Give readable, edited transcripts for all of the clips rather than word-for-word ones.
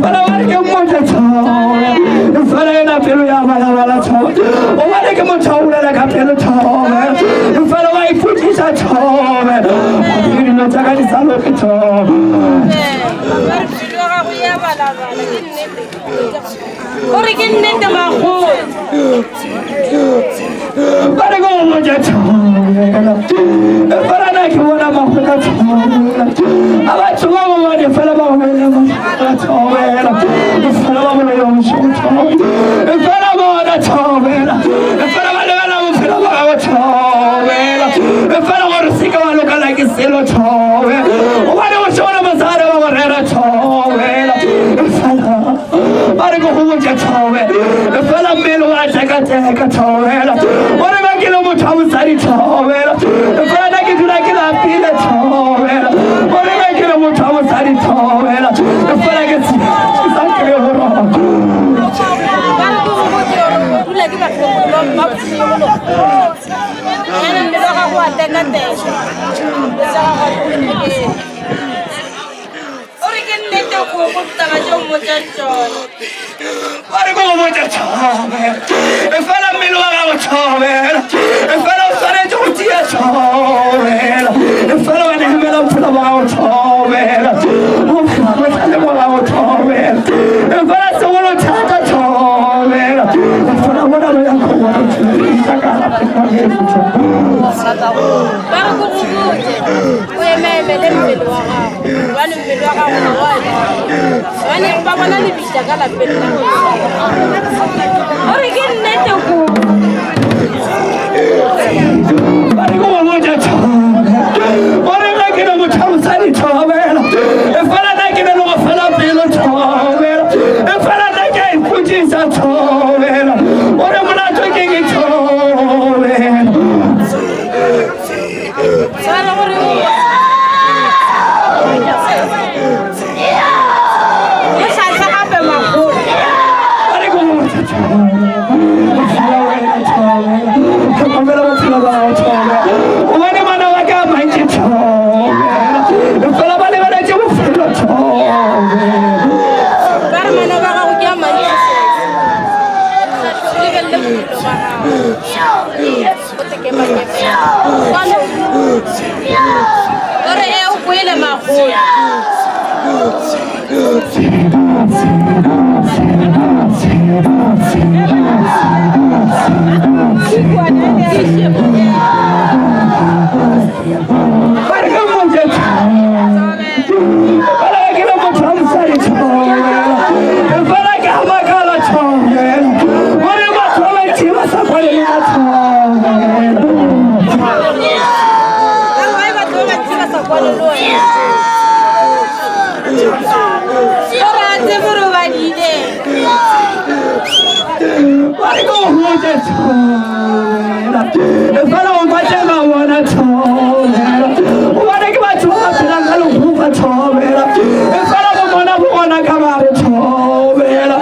Fela ba re ke mmotse thobe fela ena pelo ya balabala thobe o bane ke motho a bolela ka pelo thobe fela wa ipotšiša thobe dilo tša ka di sa loke thobe gore ke nnete magolo ba re ke go botša thobela fela na ke bona makgotla thobela a batho ba bobane fela ba bolela thobela fela ba bolela bošego thobela fela bona thobela fela ba lebela bophelo ba gago thobela fela gore se ke wa lokela ke selo thobela gobane bošego le mosegare ba go rera thobela fela ba re ke go botša thobela fela mmele wa tekateka thobela o re ba ke le motho wa mosadi thobela fela na ke dula ke lapile thobela o re ba ke le motho wa mosadi thobela fela ke sa kry go roba ba re ke go botse gore o dula ke bakgekolo ba bošego le ene mmele wa gago wa tekateka tsa gago O re ke nnete koko taba tše o mmotsang tšona. Ba re ko go botša thobela efela mmele wa gago thobela efela o swanetše go tia thobela efela wa nehemela bophelo ba gago thobela bohlale bwa gago thobela efela segolo thata thobela efela bona ba ya go bona ka Ba re ko go botse o emeemele mmele wa gago gobane mmele wa gago ga wa gobane ba bona lebitla ka lapeng la o re ke nnete ko ba re ko go botša thobela o re nna ke ne motho wa mosadi thobela e fela nna ke ne le go fela pelo thobela e fela nna ke a ipotšiša thobela o re molato ke ke thobela Tlhokomela bophelo ba gago thobela gobane bana ba ka mantši thobela fela ba lebeletše bophelo thobela ba re mana ba gago ke a mantši lebelele bophelo ba gago Ore e o kwele magolo. Ba re ka mmotša Fela ke le motho wa mosadi thobela fela ke a makala thobela gore batho ba bantši ba sa kwane le ka thobela ba re ke go botše thobela fela o kwatela bona thobela gobane ke batho ba ba phelang ka lehufa thobela fela bo bona bo gona ka ba re thobela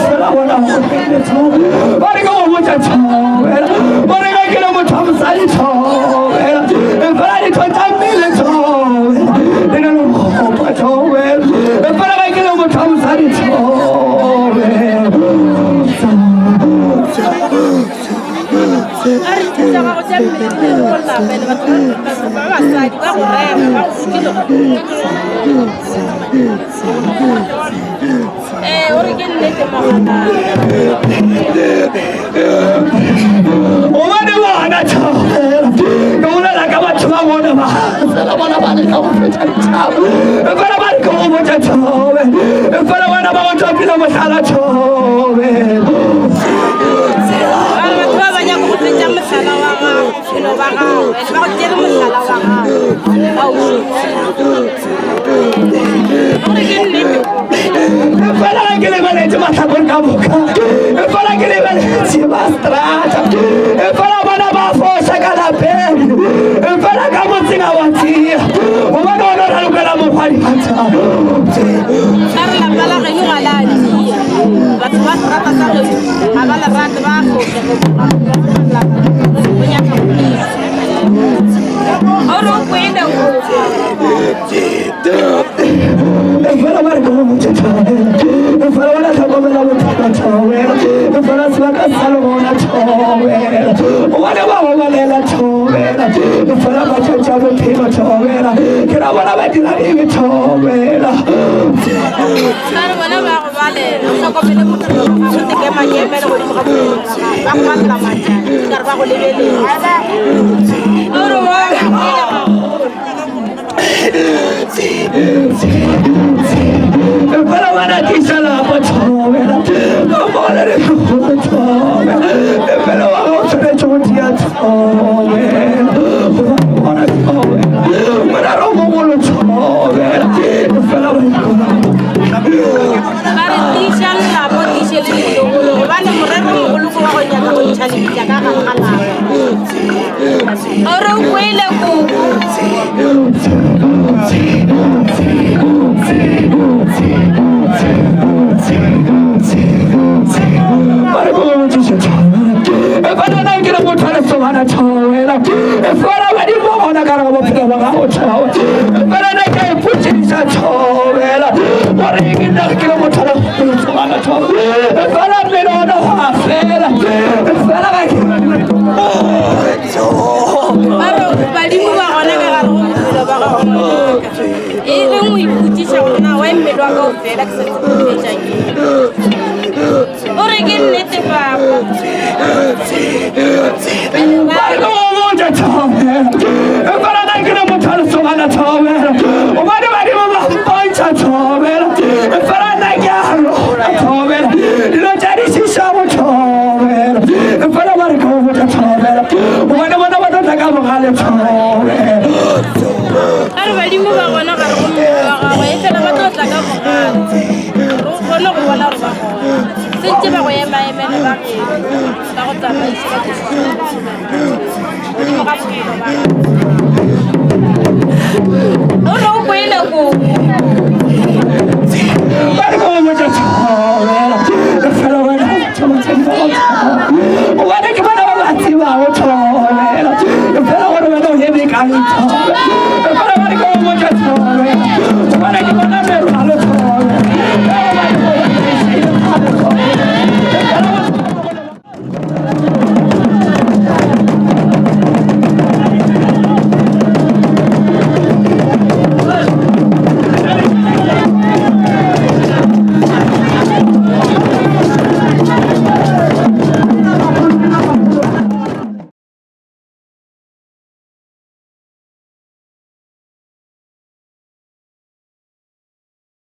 fela bona gobele thobela ba re ke go botša thobela ba re ge ke le motho wa mosadi thobela fela ditho tša mmele thobela le na le gopa thobela fela ge ke le motho wa mosadi thobela A re ditho tša gago tša mmele di le go lapa ene batho ba basadi ba go rema ba go fokile ee o re ke nnete mogala gobane bona thobela ke bolela ka batho ba bona ba fela bona ba leka go fetša dithabo fela ba re ke go botša thobe fela bona ba go tšwapile mohlala thobe Ba re batho ba ba nyaka go fetša mohlala wa gago bophelo ba gago ene ba go tšere mohlala wa gago ba o gore ke nnete fela ge ke lebeletše mahlakore ka moka fela ke lebeletše ba strata fela bona ba foša ka lapeng fela ka motseng a wa tšea gobane ona o ralokela mokgwa diatha ba re lapa la geno ga la tia batho ba strata sa geno ga ba le rate ba foša o nyaka go ore o kwele go. Efela ba re ke go botše thobela, efela ba tlhokomela bophelo thobela, efela sebaka sa le gona thobela, gobane ba go balela thobela, efela matšatši a bophelo thobela, ke ra bona ba dira ebe thobela. Ba re bona ba go balela, o hlokomele bophelo ba gago, o tekema-kemele godimo ga bophelo ba gago, ba go balela matšatši, ka re ba go lebeletse. O re wa Fela bana tliša lapa thobela mole re tlogole thobela fela wa ga o tshwanetse go tia thobela gobane thobela morero o mogolo thobela fela ba ba re tiiša lelapa o tiiše le ditlogolo gobane morero o mogolo ke wa go nyaka go ntšha lebitla ka gare ga lapa ore o kwele koko. Ba re badimo ba gona ka gare go bophelo ba gago ngwanaka. E reng o ipotšiša gore na why mmele wa ka o fela ke sa tsebe go fetša ke. O re ke nnete papa. Ba re badimo ba gona gare go mmele wa gago e fela ba tlo tla ka bogale. Gore o kgone go bona gore ba gona. Sentše ba go emaemele ba geno ba go tsamaise ba godimo ga bophelo ba gago.